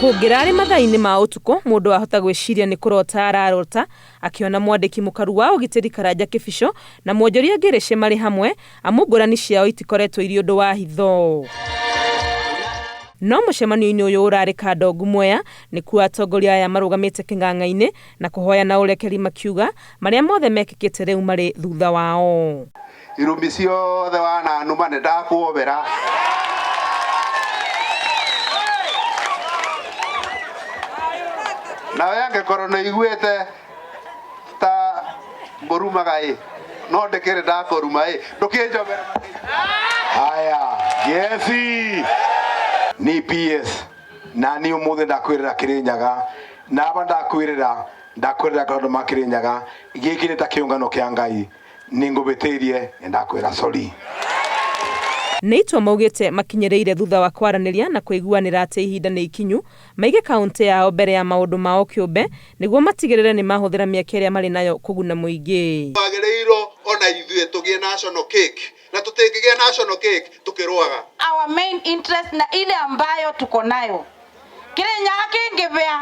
Kũngĩrarĩ mathaa-inĩ ma ũtukũ, mũndũ ahota gwĩciria nĩ kũrota ararota akĩona mwandĩki mũkaru wa ũgitĩri Karanja Kĩbicho na mwonjoria Ngĩrĩcĩ marĩ hamwe, amu ngũrani ciao itikoretwo irĩ ũndũ wa hitho. No mũcemanio-inĩ ũyũ ũrarĩ Kandongu Mwea, nĩkuo atongoria aya marũgamĩte kĩng'ang'a-inĩ na kũhoya na ũrekeri makiuga marĩa mothe mekĩkĩte rĩu marĩ thutha wao. Irumi ciothe wananuma nĩ ndakuobera. Nawe angĩkorwo nĩ iguĩte ta ngũrumaga ĩ, no ndĩkĩrĩ ndakũruma ĩ, ndũkĩnjobere. Haya, yesi ni PS na ni umuthi ndakwirira Kirinyaga naba ndakwirira ndakwirira kaundu ma Kirinyaga giki ni ta kiungano kia Ngai ningubitirie ni ndakwira sorry. Nĩ itua maugĩte makinyĩrĩire thutha wa kwaranĩria na kũiguanĩra atĩ ihinda nĩ ikinyu maige kaũntĩ yao mbere ya maũndũ mao kĩũmbe nĩguo matigĩrĩre nĩ mahũthĩra mĩeke ĩrĩa marĩ nayo kũguna mũingĩ. Twagĩrĩirwo ona ithuĩ tũgĩe national cake na tũtingĩgĩa national cake tukĩrũaga. Our main interest na ile ambayo tuko nayo Kirinyaga kĩngĩbĩa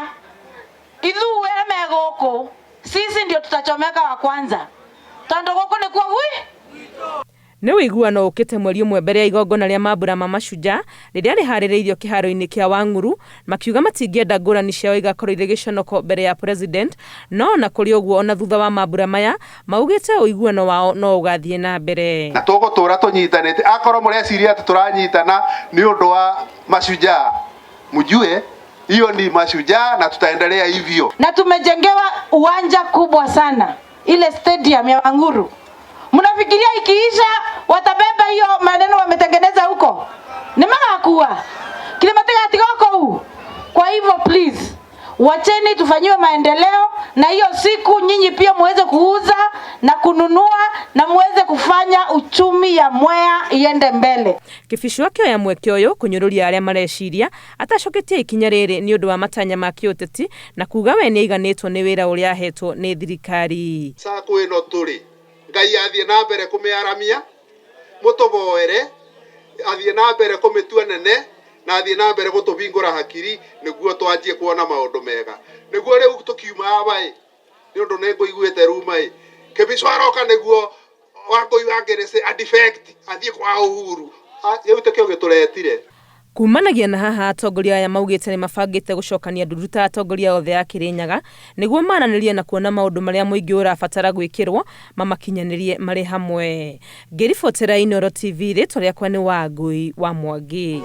ithuĩ me gũkũ sisi ndio tutachomeka wa kwanza tondu gũkũ nĩkuo gwi. Nĩ ũiguano ũkĩte mweri ũmwe mbere ya igongona rĩa mambura ma Mashujaa rĩrĩa rĩharĩrĩirio kĩharo-inĩ kĩa Wang'uru, makiuga matingĩenda ngũrani ciao igakorwo irĩ gĩconoko mbere ya President, no ona kũrĩ ũguo ona thutha wa mambura maya maugĩte ũiguano wao no ũgathiĩ na mbere. Na tũgũtũra tũnyitanĩte, akorwo mũreciria atĩ tũranyitana nĩ ũndũ wa Mashujaa, mjue hiyo ni Mashujaa na tutaendelea hivyo. Na tumejengewa uwanja kubwa sana, ile stadium ya Wang'uru. Mnafikiria ikiisha watabeba hiyo maneno wametengeneza huko? Ni magakuwa. Kilimatigati goko. Kwa hivyo please, wacheni tufanyiwe maendeleo, na hiyo siku nyinyi pia muweze kuuza na kununua na muweze kufanya uchumi ya Mwea iende mbele. Kĩbicho akĩoya mweke ũyũ kũnyũrũria arĩa mareciria atacoketie ikinya rĩrĩ nĩ ũndũ wa matanya ma kĩũteti na kuga we nĩaiganĩtwo nĩ wĩra ũrĩa ahetwo nĩ thirikari. Sacco ĩno tũrĩ Ngai athiĩ na mbere kũmĩaramia, mũtũboere athiĩ na mbere kũmĩtua nene na athiĩ na mbere gũtũhingũra hakiri nĩguo twanjie kuona maũndũ mega, nĩguo rĩu tũkiuma aba ĩ, nĩ ũndũ nĩ ngũiguĩte ruma ĩ, Kĩbicho aroka nĩguo Wangũi wa Ngĩrĩcĩ a defect athiĩ kwa Uhuru, rĩu tikĩo gĩtũretire. Kumanagia na haha atongoria aya maugĩte nĩ mabangĩte gũcokania ndundu ta atongoria othe a Kirinyaga nĩguo maranĩrie na kuona maũndũ marĩa mũingĩ ũrabatara gwĩkĩrwo mamakinyanĩrie marĩ hamwe. Ngĩribotera Inooro TV, rĩtwa rĩakwa nĩ Wangũi wa Mwangi.